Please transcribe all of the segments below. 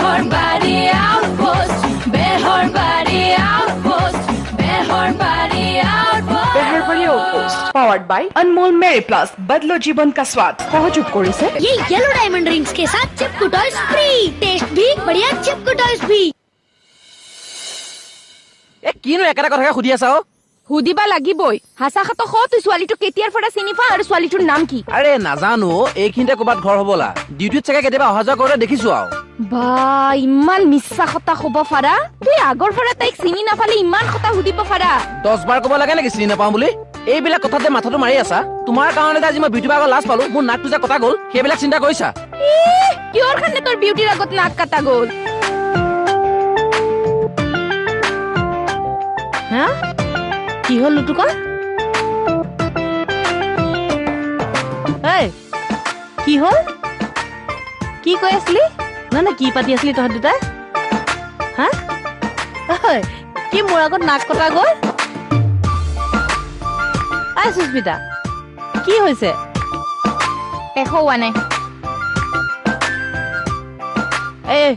Beharbari outpost, Beharbari outpost, Beharbari outpost. Beharbari outpost powered by Anmol Marie Plus, बदलो जीवन का स्वाद। সহযোগ কৰিছে ये येलो डायमंड रिंग्स के साथ चिपकू टॉयज फ्री, टेस्ट भी बढ़िया, चिपकू टॉयज भी। এ কিনো একেটা কথাকে সুধি আছা অ? সুধিবা লাগিবই। হাসা খাতো খ, তুই ছোৱালীটো কেতিয়াৰ পৰা চিনি পা আৰু ছোৱালীটোৰ নাম কি? আৰে নাজানো, এইখিনিতে ক'ৰবাত ঘৰ হ'বলা। ডিউটিত চাগে কেতিয়াবা অহা যোৱা কৰোঁতে দেখিছো আৰু। বা ইমান মিছা কথা ক'ব পাৰা তুই? আগৰ পৰা তাইক চিনি নাপালে ইমান কথা সুধিব পাৰা? 10 বাৰ ক'ব লাগে নেকি চিনি নাপাওঁ বুলি? এইবিলাক কথাতে মাথাটো মাৰি আছা। তোমাৰ কাৰণে যে আজি মই বিউটি পাৰ্কৰ লাজ পালো, মোৰ নাকটো যে কটা গ'ল, সেইবিলাক চিন্তা কৰিছা? কিহৰ কাৰণে তোৰ বিউটিৰ আগত নাক কটা গ'ল? হা, কি হ'ল লুটুকা? এই কি হ'ল? কি কৈ আছিলি? না না, কি পাতি আছিলি তহঁত দুটাই? হা, কি মোৰ আগত নাক কটা গ'ল? I Susmita, কি হৈছে? একো হোৱা নাই। এই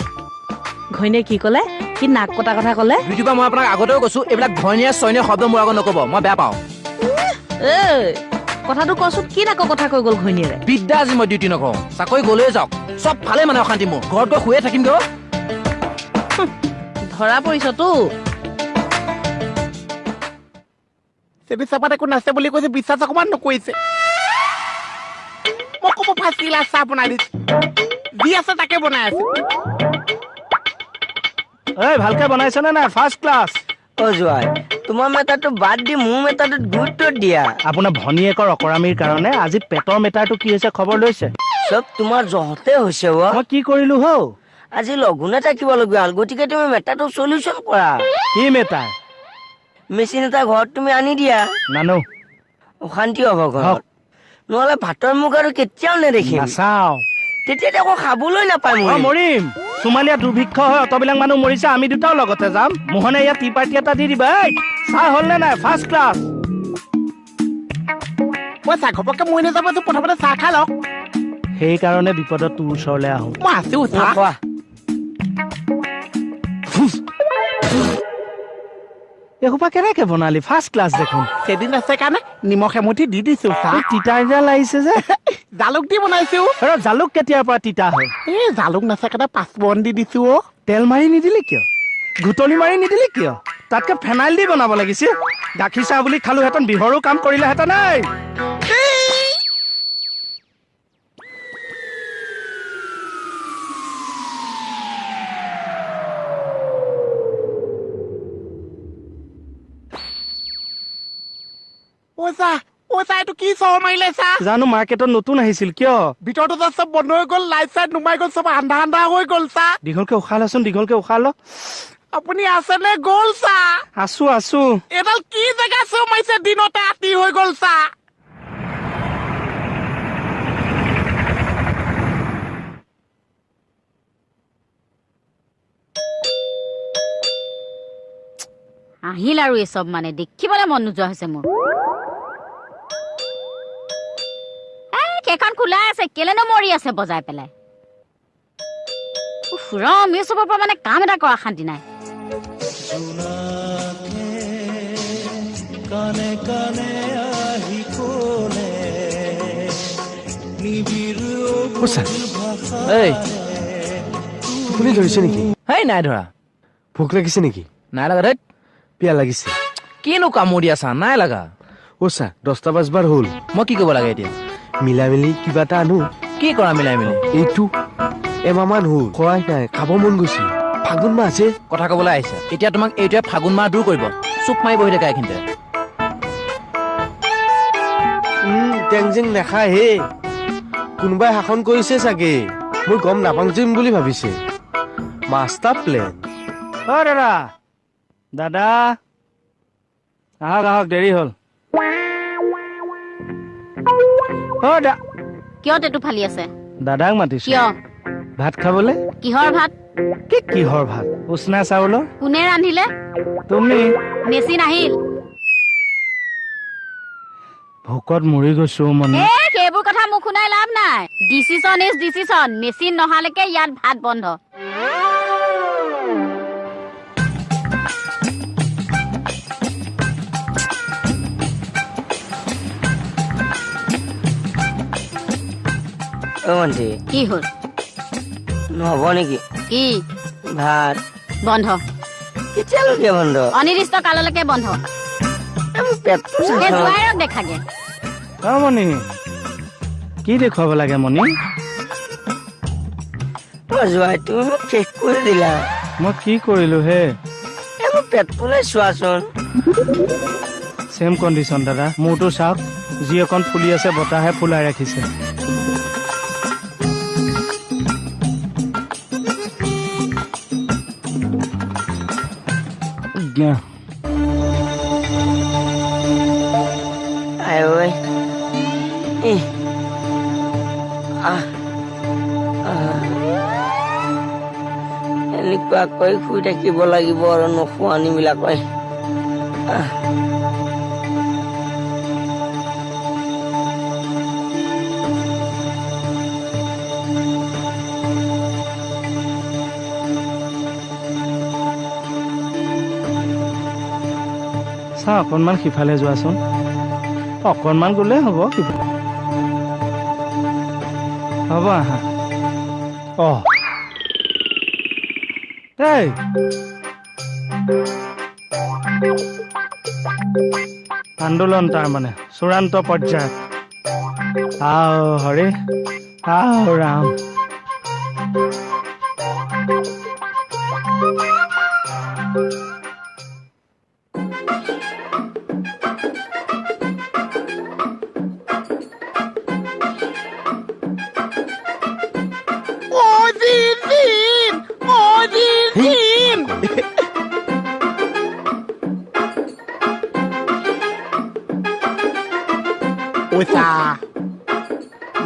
ঘৈণীয়ে কি ক'লে? কি নাক কটা কথা ক'লে? বিউটি, মই আপোনাক আগতেও কৈছো, এইবিলাক ঘৈণীয়ে ছয়নীয়ে শব্দ মোৰ আগত নক'ব, মই বেয়া পাওঁ। এই কথাটো কচোন, কি নাকৰ কথা কৈ গ'ল ঘৈণীয়েৰে? বিদ্যা, আজি মই ডিউটি নকৰোঁ, চাকৰি গ'লেই যাওক, চব ফালে মানে অশান্তি মোৰ। ঘৰত গৈ শুয়ে থাকিম গৈ। ধৰা পৰিছ তো। চেনি চাহপাত একো নাছে বুলি কৈছে, বিশ্বাস অকণমান নকৰিছে। মই ক'ব ফাৰ্ষ্ট গিলাচ চাহ বনাই দিছো, যি আছে তাকে বনাই আছো। এই ভালকে বনাইছে নে নাই? First class. অ জোৱাই, তোমাৰ মেটাৰটো বাদ দি মোৰ মেটাৰটোত গুৰুত্ব দিয়া। আপোনাৰ ভনীয়েকৰ অকৰামিৰ কাৰণে আজি পেটৰ মেটাৰটো কি হৈছে খবৰ লৈছে? চব তোমাৰ জহতে হৈছে অ। মই কি কৰিলো হৌ? আজি লঘোণে থাকিব লগীয়া হ'ল, গতিকে তুমি মেটাৰটো চলিউশ্যন কৰা। কি মেটাৰ? মেচিন এটা ঘৰত তুমি আনি দিয়া। নানো। অশান্তি হ'ব ঘৰত, নহ'লে ভাতৰ মুখ আৰু কেতিয়াও নেদেখিম। নাচাওঁ। তেতিয়া আকৌ খাবলৈ নাপায়। মৰিম। সোমালীয়া দুৰ্ভিক্ষ হৈ অতবিলাক মানুহ মৰিছে, আমি দুটাও লগতে যাম। মোহনে ইয়াত টি পাৰ্টি এটা দি দিবা। এই চাহ হ'ল নে নাই? First class. মই চাহ ঘপককে মৰি নাযাব, প্ৰথমতে চাহ খাই লওক। সেইকাৰণে বিপদত তোৰ ওচৰলৈ আহো। মই আছো। চাহ খোৱা। এসোপা কেনেকে বনালি? ফাৰ্ষ্ট ক্লাছ দেখোন। চেনি আছে কাৰণে নিমখ এমুঠি দি দিছো। চাহ তিতা লাগিছে যে। জালুক দি বনাইছো। জালুক কেতিয়াৰ পৰা তিতা হ'ল? এই জালুক নাছে কাৰণে পাঁচফোৰণ দি দিছো। অ, তেল মাৰি নিদিলি কিয়? ঘুটনি মাৰি নিদিলি কিয়? তাতকে ফেনাইল দি বনাব লাগিছিল। গাখীৰ চাহ বুলি খালোহেঁতেন, বিহৰো কাম কৰিলেহেঁতেন। জানো মাৰ্কেটত নতুন আহিছিল কিয়? ভিতৰতো চব বন্ধ হৈ গ'ল, লাইট চাইট নুমাই গ'ল, চব আন্ধা আন্ধা হৈ গ'ল। চা, দীঘলকে উশাহ লচোন, দীঘলকে উশাহ ল। আপুনি আছেনে? গ'ল চা। আছো আছো। এডাল কি জেগা চৌ মাৰিছে, দিনতে ৰাতি হৈ গ'ল চা। আহিল আৰু এই চব মানে দেখিবলৈ মন নোযোৱা হৈছে মোৰ। সেইখন খোলা আছে, কেলেনো মৰি আছে বজাই পেলাই। ৰম, এই চবৰ পৰা মানে কাম এটা কৰা শান্তি নাই। এই টোপনি ধৰিছে নেকি? হেই নাই ধৰা। ভোক লাগিছে নেকি? নাই লগা। ধেত, পিয়া লাগিছে। কিনো কামুৰি আছা? নাই লগা। অ চা, 10টা বাজবাৰ হ'ল। মই কি কৰিব লাগে এতিয়া? মিলাই মিলি কিবা এটা আনো। কি কৰা মিলাই মিলি? এইটো এমাহমান হ'ল খোৱাই নাই, খাব মন গৈছে। ফাগুন মাহ আছে। কথা ক'বলৈ আহিছে এতিয়া তোমাক এইটোৱে ফাগুন মাহ দূৰ কৰিব। চুপ মাৰি বহি থাকা এইখিনিতে। টেংজেং নাখায় হে, কোনোবাই শাসন কৰিছে চাগে। মই গম নাপাওঁ যাম বুলি ভাবিছে। Master plan. অ দাদা, দাদা আহক আহক, দেৰি হ'ল। অ দা, কিয় টেটু ফালি আছে? দাদাক মাতিছো। কিয়? ভাত খাবলে। কিহৰ ভাত? কি কিহৰ ভাত? উচনা চাউলৰ। কোনে ৰান্ধিলে? তুমি। মেচিন আহিল। ভোকত মৰি গৈছো মানে। এ সেইবোৰ কথা মোক শুনাই লাভ নাই। Decision is decision. Machine নহালৈকে ইয়াত ভাত বন্ধ। ভণ্টি, কি হ'ল? নহ'ব নেকি? কি ভাত বন্ধ? কেতিয়ালৈকে বন্ধ? অনিৰ্দিষ্ট কাললৈকে বন্ধ। পেটটো জোৱাইৰক দেখাগে। অ মণি, কি দেখুৱাব লাগে মণি? জোৱাই, তুমি মোক শেষ কৰি দিলা। মই কি কৰিলো হে? এই মোৰ পেটটোলৈ চোৱাচোন। চেম কণ্ডিশ্যন দাদা, মোৰটো চাওক, যি অকণ ফুলি আছে বতাহে ফুলাই ৰাখিছে। এনেকুৱাকৈ শুই থাকিব লাগিব আৰু নোখোৱানিবিলাকৈ। চা, অকণমান সিফালে যোৱাচোন, অকণমান গ'লে হ'ব। হ'ব, আহা। অ এই আন্দোলন তাৰমানে চূড়ান্ত পৰ্যায়ত। আও হৰে, আও ৰাম।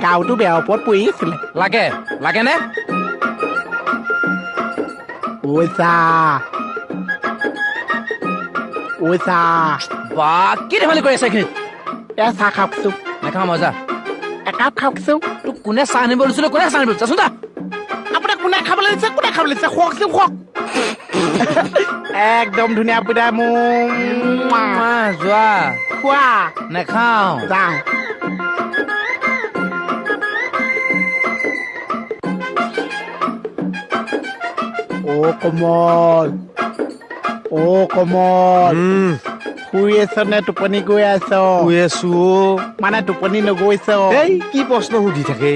গাঁৱতো বেয়া ওপৰত পৰি আছিলে। লাগে লাগে নে? বা কি ধেমালি কৰি আছে এইখিনিত? এ চাহ খাওকচোন। নাখাওঁ মই, যা। একাপ খাওকচোন। তোক কোনে চাহ আনিব দিছিলে? কোনে চাহ আনিব? যাচোন যা। আপোনাক কোনে খাবলৈ দিছে? কোনে খাবলৈ দিছে? খুৱকচোন, খুৱক। একদম ধুনীয়া পিঠা। মোৰ যোৱা, খোৱা। নাখাওঁ, যা। অ কমল, অ কমল, শুই আছ নে টোপনি গৈ আছ? শুই আছো। মানে টোপনি নগৈছ? এই কি প্ৰশ্ন সুধি থাকে?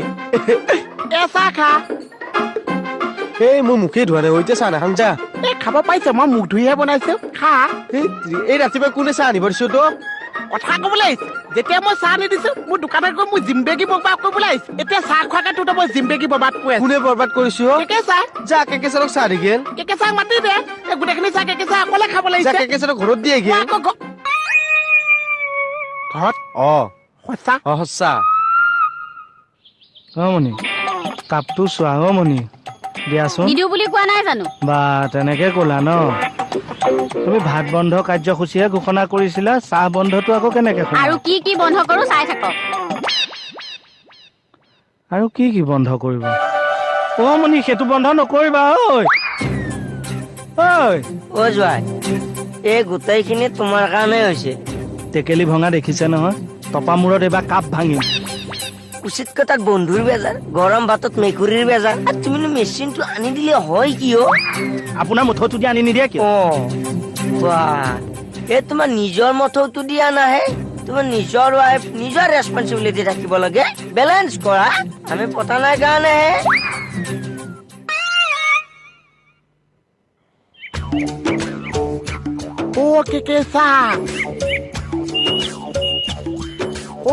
এ চাহ খা। এই মোৰ মুখেই ধোৱা নাই, এতিয়া চাহ নাখাং, যা। এই খাব পাৰিছ, মই মুখ ধুইহে বনাইছো, খা। এই ৰাতিপুৱা কোনে চাহ আনিব দিছো তোক? কথা ক'বলৈ আহিছে। যেতিয়া মই চাহ আনি দিছো, মোৰ দোকানত গৈ মোৰ জিম্বেগী বৰবাদ কৰিবলৈ আহিছে। এতিয়া চাহ খোৱাকে তোৰ মই জিম্বেগী বৰবাদ কৰি আছো। কোনে বৰবাদ কৰিছো? কেকে চাহ। যা, কেকে চাৰক চাহ দি গেল। কেকে চাহ মাতি দে। এই গোটেইখিনি চাহ কেকে চাহ অকলে খাব লাগিছে। যা, কেকে চাৰক ঘৰত দিয়ে গেল। ঘৰত? অ। সঁচা? অ সঁচা। অ মণি, কাপটো চোৱা। অ মণি, দিয়াচোন। নিদিওঁ বুলি কোৱা নাই জানো? বা তেনেকে ক'লা ন? তুমি ভাত বন্ধ কাৰ্যসূচীহে ঘোষণা কৰিছিলা, চাহ বন্ধটো আকৌ কেনেকে? আৰু কি কি বন্ধ কৰো চাই থাকক। আৰু কি কি বন্ধ কৰিব? অ মণি, সেইটো বন্ধ নকৰিবা। ঐ ঐ অ জোৱাই, এই গোটেইখিনি তোমাৰ কাৰণে হৈছে। টেকেলি ভঙা দেখিছে নহয়, টপা মূৰত এইবাৰ কাপ ভাঙিম। উচিত কথাত বন্ধুৰ বেজাৰ, গৰম ভাতত মেকুৰীৰ বেজাৰ। তুমিনো মেচিনটো আনি দিলে হয় কিয়? আপোনাৰ মথৌটো দি আনি নিদিয়ে কিয়? অ বাহ, এই তোমাৰ নিজৰ মথৌটো দি আনাহে। তোমাৰ নিজৰ ৱাইফ, নিজৰ ৰেচপনচিবিলিটি থাকিব লাগে, বেলেঞ্চ কৰা। আমি পতা নাই কাৰণেহে। অ কেকে চাহ,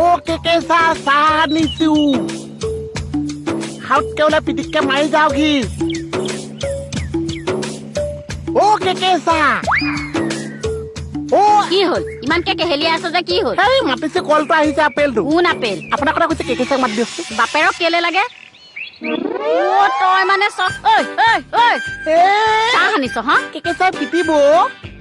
অ কেকে চাহ, চাহ আনিছো। সাউতকে ওলাই পিটিককে মাৰি যাওঁহি। অ কেকে চাহ, অ কি হ'ল? ইমানকে কেহেলিয়াই আছ যে, কি হ'ল? এই মাতিছে, কলটো আহিছে, আপেলটো। কোন আপেল? আপোনাৰ কথা কৈছে, কেকে চাহ মাতি দিয়কচোন। বাপেৰক কেলে লাগে? অ তই মানে চক। ঐ ঐ ঐ, চাহ আনিছ? হা, কেকে চাহ পিটিব।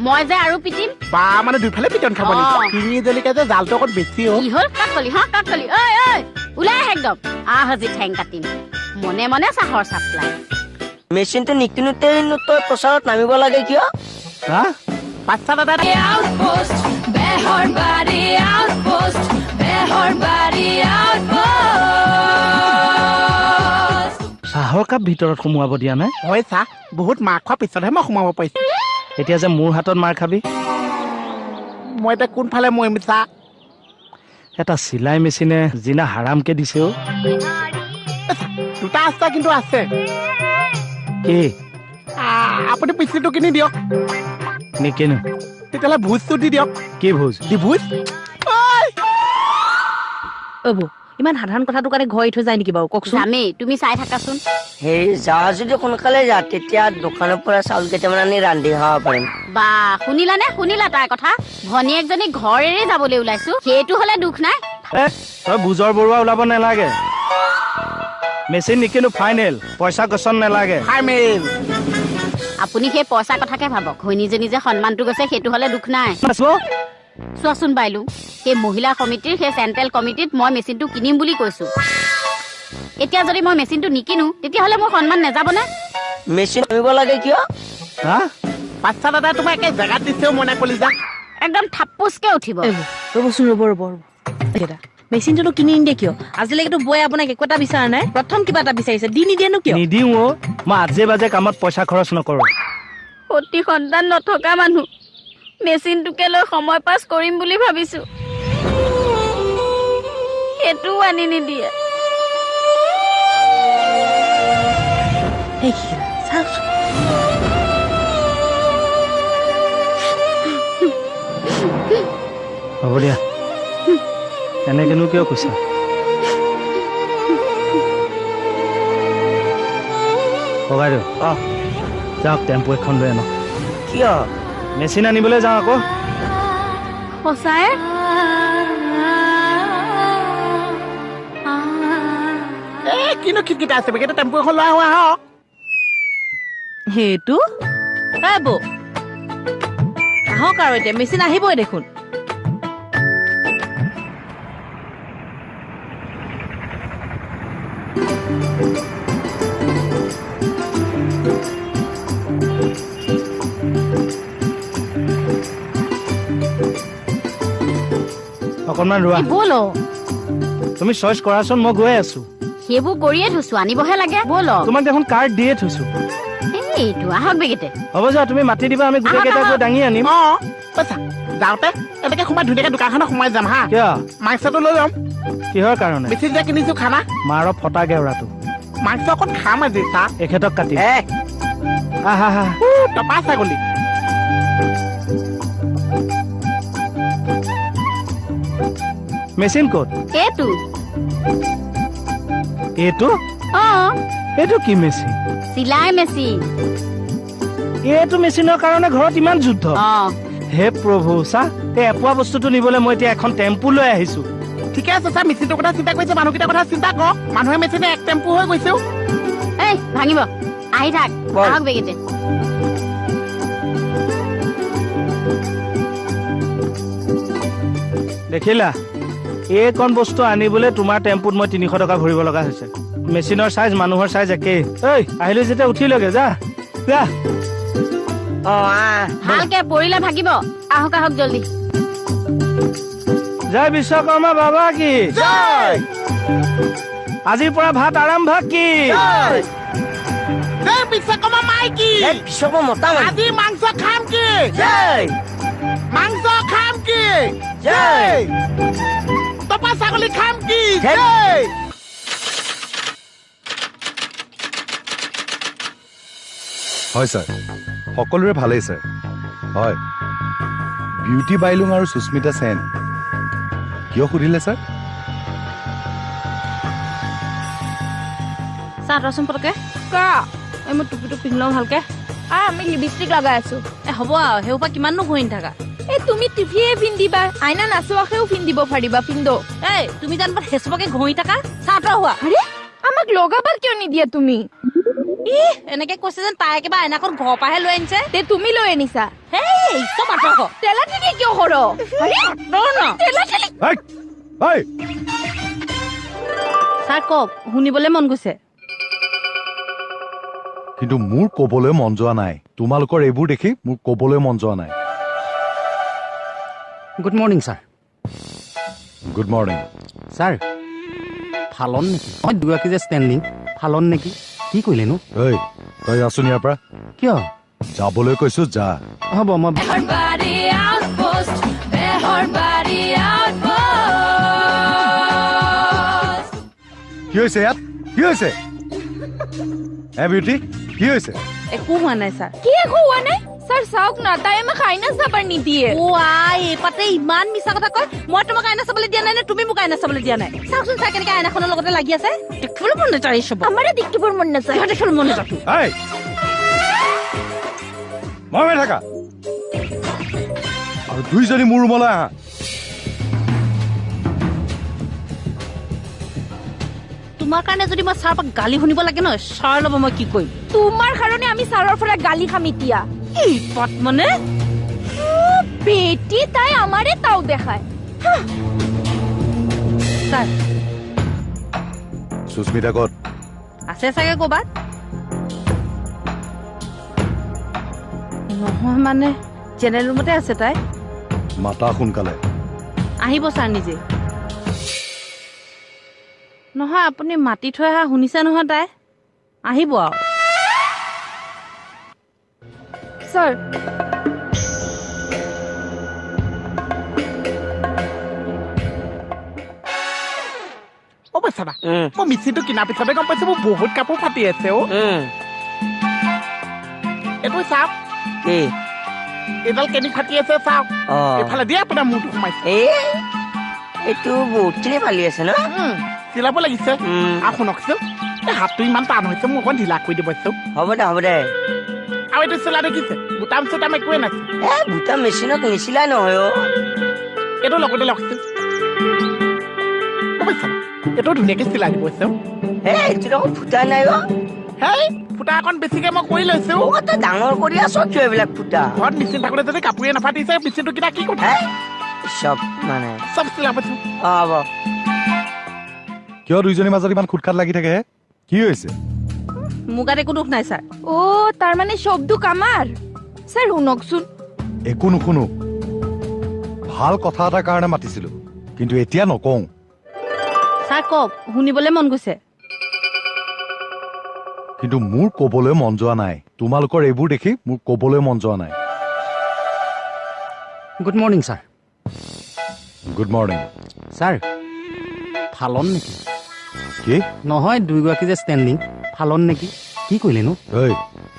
মই যে আৰু পিটিম। বা মানে দুইফালে পিটন খাব লাগিব। শিঙি জলকীয়া যে জালটো অকণ বেছি। কি হ'ল? কাক কলি? হা, কাক কলি? ঐ ঐ, ওলাই আহ একদম। আহ, আজি ঠেং কাটিম। মনে মনে চাহৰ চাপ্লাই। মেচিনটো নিকিনোতেই তই প্ৰচাৰত নামিব লাগে কিয়? হা, বাচ্চা দাদা। Outpost, Beharbari outpost, Beharbari outpost. চাহৰ কাপ ভিতৰত সোমোৱাব দিয়া নাই। হয় চাহ, বহুত মাৰ খোৱাৰ পিছতহে মই সোমাব পাৰিছো। এতিয়া যে মোৰ হাতত মাৰ খাবি। মই এতিয়া কোনফালে মৰিম চাহ? এটা চিলাই মেচিনে যিনা হাৰামকে দিছে। দুটা ৰাস্তা কিন্তু আছে। কি? আপুনি পিচিটো কিনি দিয়ক। নিকিনো। তেতিয়াহ'লে ভোজটো দি দিয়ক। কি ভোজ? দি ভোজ। অ' ইমান সাধাৰণ কথাটোৰ কাৰণে ঘৰ এৰি থৈ যায় নেকি বাৰু কওকচোন? যামেই, তুমি চাই থাকাচোন। সেই যা যদি সোনকালে যা, তেতিয়া দোকানৰ পৰা চাউল কেইটামান আনি ৰান্ধি খাব পাৰিম। বা শুনিলা নে? শুনিলা তাৰ কথা? ভনীয়েকজনী ঘৰ এৰি যাবলৈ ওলাইছো, সেইটো হলে দুখ নাই। তই বুজৰ বৰুৱা ওলাব নালাগে। মেচিন নিকিনো, ফাইনেল। পইচা গছন নালাগে। ফাইনেল। আপুনি সেই পইচা কথাকে ভাবক, ঘৈণীজনী যে সন্মানটো গৈছে সেইটো হলে দুখ নাই। চোৱাচোন বাইলু, সেই মহিলা সমিতিৰ সেই চেণ্ট্ৰেল কমিটিত মই মেচিনটো কিনিম বুলি কৈছো। এতিয়া যদি মই মেচিনটো নিকিনো তেতিয়াহ'লে মোৰ সন্মান নাযাবনে? মেচিন আনিব লাগে কিয়? বাচ্ছা দাদা তোমাক একে জেগাত দিছেও মনে কলিজা একদম থাপুচকে উঠিব। ৰ'বচোন, ৰ'ব ৰ'ব ৰ'ব, মেচিনটোনো কিনি নিদিয়ে কিয়? আজিলৈকেতো বৌয়ে আপোনাক একো এটা বিচৰা নাই, প্ৰথম কিবা এটা বিচাৰিছে, দি নিদিয়েনো কিয়? নিদিওঁ অ', মই আজে বাজে কামত পইচা খৰচ নকৰো। সতি সন্তান নথকা মানুহ, মেচিনটোকে লৈ সময় পাছ কৰিম বুলি ভাবিছো, সেইটোও আনি নিদিয়ে। হ'ব দিয়া, এনেকেনো কিয় কৈছা? ককাইদেউ যাওক, টেম্পু এখন লৈ আনক। কিয়? মেচিন আনিবলৈ যাওঁ আকৌ। সঁচাই? কিনো খিটখিটা আছে, টেম্পু এখন লৈ আহো আহক। সেইটো বৌ আহক আৰু, এতিয়া মেচিন আহিবই দেখোন। অকণমান ৰোৱা। ব'ল, তুমি চইচ কৰাচোন, মই গৈ আছো। সেইবোৰ কৰিয়ে থৈছো, আনিবহে লাগে। ব'ল, তোমাক দেখোন কাৰ্ড দিয়ে থৈছো। এইটো আহক বেগেতে। হ'ব যোৱা, তুমি মাতি দিবা, আমি গোটেইকেইটা গৈ দাঙি আনিম। যাওঁতে এনেকে সোমাই ধুনীয়াকে দোকানখনত সোমাই যাম। হা, কিয়? মাংসটো লৈ যাম। কিহৰ কাৰণে? বেছি যে কিনিছো খানা। মাৰ ফটা গেওৰাটো। মাংস অকণ খাম আজি। চাহ এখেতক কাটি টপা ছাগলী। মেচিন ক'ত? এইটো। এইটো? অ। এইটো কি মেচিন? চিলাই মেচিন। এইটো মেচিনৰ কাৰণে ঘৰত ইমান যুদ্ধ। হে প্ৰভু, চা এই এপোৱা বস্তুটো নিবলৈ মই এতিয়া এখন টেম্পু লৈ আহিছো। ঠিকে আছে ছাৰ, মেচিনটোৰ কথা চিন্তা কৰিছে, মানুহকেইটাৰ কথা চিন্তা কৰক। মানুহে মেচিনে এক টেম্পু হৈ গৈছে। এই ভাঙিব, আহি থাক, আহক বেগেতে। দেখিলা, এইকণ বস্তু আনিবলৈ তোমাৰ টেম্পুত মই 300 টকা ভৰিব লগা হৈছে। মেচিনৰ চাইজ মানুহৰ চাইজ একেই। ঐ আহিলো যেতিয়া উঠি লগে, যা যা। ভালকে পৰিলে ভাগিব। আহক আহক জল্দি। জয় বিশ্বকৰ্মা বাবা কি জয়। আজিৰ পৰা ভাত আৰম্ভ কি জয়। জয় বিশ্বকৰ্মা মাইকী। বিশ্বকৰ্মা মতা মানুহ। আজি মাংস খাম কি জয়। মাংস খাম কি জয়। টপা ছাগলী খাম কি জয়। হয় ছাৰ, সকলোৰে ভালেই ছাৰ। হয়, বিউটি বাইলুং আৰু সুস্মিতা সেন। কিয় সুধিলে ছাৰ? চাহ ৰচোন পটকে। কা এই মই টুপিটো পিন্ধি লওঁ ভালকে। আমি লিপষ্টিক লগাই আছো। এ হ'ব আৰু, সেইসোপা কিমাননো ঘঁহি থাকা। এই তুমি টিভিয়ে পিন্ধিবা, আইনা নাচোৱাকেও পিন্ধিব পাৰিবা। পিন্ধো। এই তুমি জানিবা সেইসোপাকে ঘঁহি থাকা। চাহ তই হোৱা। আৰে আমাক লগাবাৰ কিয় নিদিয়া তুমি? ই এনেকে কৈছে যেন তাই একেবাৰে আইনাখন ঘৰৰ পৰাহে লৈ আনিছে। তে তুমি লৈ আনিছা। হেই চব আঁতৰ কৰ। তেলা ঠেলি কিয় কৰ? ছাৰ কওক, শুনিবলৈ মন গৈছে। কিন্তু মোৰ কবলৈ মন যোৱা নাই। তোমালোকৰ এইবোৰ দেখি মোৰ কবলৈ মন যোৱা নাই। Good morning sir. Good morning sir. ফালন নেকি? মই দুগৰাকী যে ষ্টেণ্ডিং ফালন নেকি? কি কৰিলেনো? ঐ তই যাচোন ইয়াৰ পৰা। কিয়? যাবলৈ কৈছো, যা। হ'ব মই। কি হৈছে ইয়াত? কি হৈছে? হে বিউটি, কি হৈছে? একো হোৱা নাই ছাৰ। কি একো হোৱা নাই ছাৰ? চাওক না, তাই আমাক আইনা চাবাৰ নিদিয়ে। অ আই, এই পাতে ইমান মিছা কথা কয়। মই তোমাক আইনা চাবলৈ দিয়া নাই নে তুমি মোক আইনা চাবলৈ দিয়া নাই? চাওকচোন ছাৰ, কেনেকে আইনাখনৰ লগতে লাগি আছে। দেখিবলৈ মন নাযায় এই চব। আমাৰো দেখিবৰ মন নাযায়। দেখিবলৈ মন নাযায়। এই মই থাকা আৰু দুইজনী মোৰ ৰুমলৈ আহা। তোমাৰ কাৰণে যদি মই ছাৰৰ পৰা গালি শুনিব লাগে নহয়, ছাৰ ল'ব মই কি কৰিম? তোমাৰ কাৰণে আমি ছাৰৰ পৰা গালি খাম এতিয়া। এই পাত মানে বেটি, তাই আমাৰে তাও দেখায়। ছাৰ, সুস্মিতা ক'ত আছে? চাগে ক'ৰবাত। নহয় মানে জেনেৰেল ৰুমতে আছে তাই। মাতা সোনকালে। আহিব ছাৰ নিজে। নহয় আপুনি মাতি থৈ অহা শুনিছে নহয়, তাই আহিব আৰু। ছাৰ, অ চাবা, মই মেচিনটো কিনাৰ পিছতে গম পাইছো মোৰ বহুত কাপোৰ ফাটি আছে। অ এইটো চাওক, কি এইডাল কেনি ফাটি আছে চাওক। এইফালে দিয়ে আপোনাৰ মূৰটো সোমাইছে। এইটো বহুতখিনি ফালি আছে ন? চিলাব লাগিছে। আৰু শুনকচোন, এই হাতটো ইমান টান হৈছে, মোক অকণ ঢিলা কৰি দিবচোন। হ'ব দে, হ'ব দে। আৰু এইটো চিলা দেখিছে, বুটাম চুটাম একোৱে নাই। এ বুটাম মেচিনত নিচিলাই নহয় অ। এইটো লগতে লওকচোন। এইটো ধুনীয়াকে চিলাই দিবচোন। এ এইটো দেখোন ফুটা নাই অ। হেই ফুটা অকণ বেছিকে মই কৰি লৈছো। তই ডাঙৰ কৰি আছ কিয় এইবিলাক ফুটা? ঘৰত মেচিন থাকোতে যদি কাপোৰে নাফাটিছে, মেচিনটো কিনা কি কথা? চব মানে চব চিলাবচোন। অ হ'ব। কিয় দুইজনীৰ মাজত ইমান খুটখাট লাগি থাকে হে? কি হৈছে? মোৰ গাত একো দুখ নাই ছাৰ। অ তাৰ মানে চব দুখ আমাৰ। ছাৰ শুনকচোন। একো নুশুনো। ভাল কথা এটাৰ কাৰণে মাতিছিলো, কিন্তু এতিয়া নকওঁ। ছাৰ কওক, শুনিবলৈ মন গৈছে। কিন্তু মোৰ ক'বলৈ মন যোৱা নাই। তোমালোকৰ এইবোৰ দেখি মোৰ ক'বলৈ মন যোৱা নাই। Good morning sir. Good morning sir. ফালন নেকি? কি? নহয়, দুয়োগৰাকী যে ষ্টেণ্ডিং, ফালন নেকি? কি কৰিলেনো? ঐ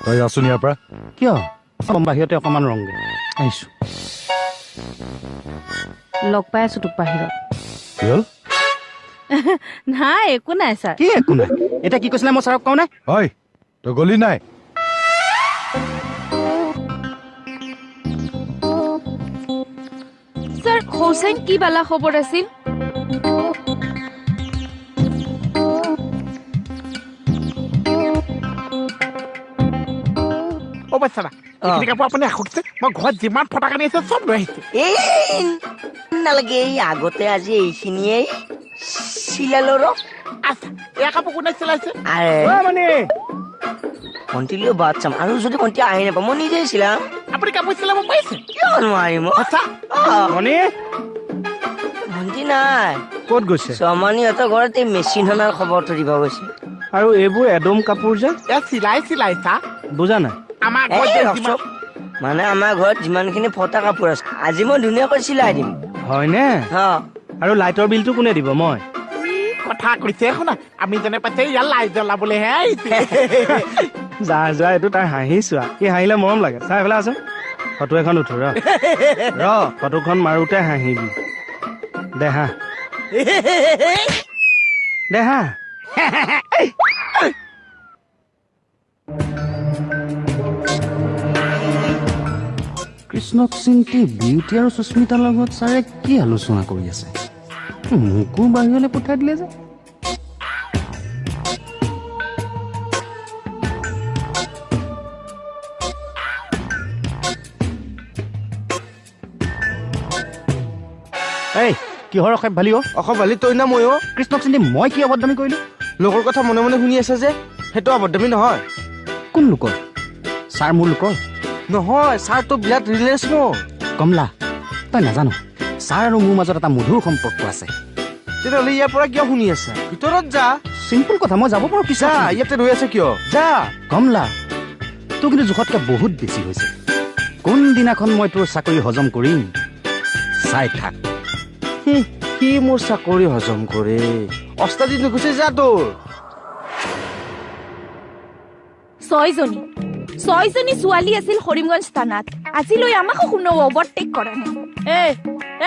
তই যাচোন ইয়াৰ পৰা। কিয়? বাহিৰতে অকণমান ৰংগে আহিছো। লগ পাই আছো তোক বাহিৰত। কি হ'ল? নাই একো নাই ছাৰ। কি একো নাই? এতিয়া কি কৈছিলে মই ছাৰক কওঁ নাই? ঐ তই গলি নাই? ছাৰ হোসেন কি বালা খবৰ আছিল? অ বাচ্চাৰা, এইখিনি কাপোৰ আপুনি ৰাখকচোন। মই ঘৰত যিমান ফটা কানি আছে চব লৈ আহিছো। এই নালাগে, এই আগতে আজি এইখিনিয়ে চিলালো ৰ। আচ্ছা, এয়া কাপোৰ কোনে চিলাইছে? মানে ভণ্টিলৈও বাদ চাম, আৰু যদি ভণ্টি আহি নাপাওঁ মই নিজেই চিলাম। আপুনি কাপোৰ চিলাব পাৰিছে? কিয় নোৱাৰিম? আচ্ছা ভণ্টি নাই। ক'ত গৈছে? ছমানীহঁতৰ ঘৰত এই মেচিন অনাৰ খবৰটো দিব গৈছে। আৰু এইবোৰ এদম কাপোৰ যে চিলাই চিলাই চা। বুজা নাই? আমাৰ ঘৰত মানে আমাৰ ঘৰত যিমানখিনি ফটা কাপোৰ আছে আজি মই ধুনীয়াকৈ চিলাই দিম। হয়নে? আৰু লাইটৰ বিলটো কোনে দিব? মই। কথা কৈছে শুনা, আমি যেনে পাইছে ইয়াত লাইট জ্বলাবলৈহে আহিছে। যা যোৱা, এইটো তাৰ হাঁহি চোৱা, সি হাঁহিলে মৰম লাগে। চাই পেলাই আছো, ফটো এখন উঠো। ৰ ৰ, ফটোখন মাৰোতে হাঁহিবি। দেহা দেহা। কৃষ্ণক চিন্তি বিউটি আৰু সুস্মিতাৰ লগত ছাৰে কি আলোচনা কৰি আছে? মোকো বাহিৰলৈ পঠাই দিলে যে। এই কিহৰ অসভ্যালি ভালি? অ অসভ্যালি তই না মই? অ কৃষ্ণক চিন্তি মই কি অভদ্ৰামি কৰিলো? লোকৰ কথা মনে মনে শুনি আছে যে, সেইটো অভদ্ৰামি নহয়। কোন লোকৰ? ছাৰ মোৰ লোকৰ নহয়। ছাৰ তো বিৰাট ৰিলেছ মোৰ। কমলা তই নাজানো, ছাৰ আৰু মোৰ মাজত এটা মধুৰ সম্পৰ্ক আছে। তেতিয়াহ'লে ইয়াৰ পৰা কিয় শুনি আছা? ভিতৰত যা। চিম্পল কথা, মই যাব পাৰোঁ। যা, ইয়াতে ৰৈ আছে কিয়? যা। কমলা, তোৰ কিন্তু জোখতকৈ বহুত বেছি হৈছে। কোনদিনাখন মই তোৰ চাকৰি হজম কৰিম চাই থাক। সি মোৰ চাকৰি হজম কৰে, অস্তাদি নুগুচি যা তোৰ। ছয়জনী ছোৱালী আছিল কৰিমগঞ্জ থানাত, আজিলৈ আমাকো কোনো অভাৰটেক কৰা নাই।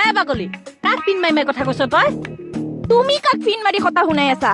এ বাকলি, কাক পিন মাৰি মাৰি কথা কৈছ তই? তুমি কাক ফিন মাৰি কথা শুনাই আছা?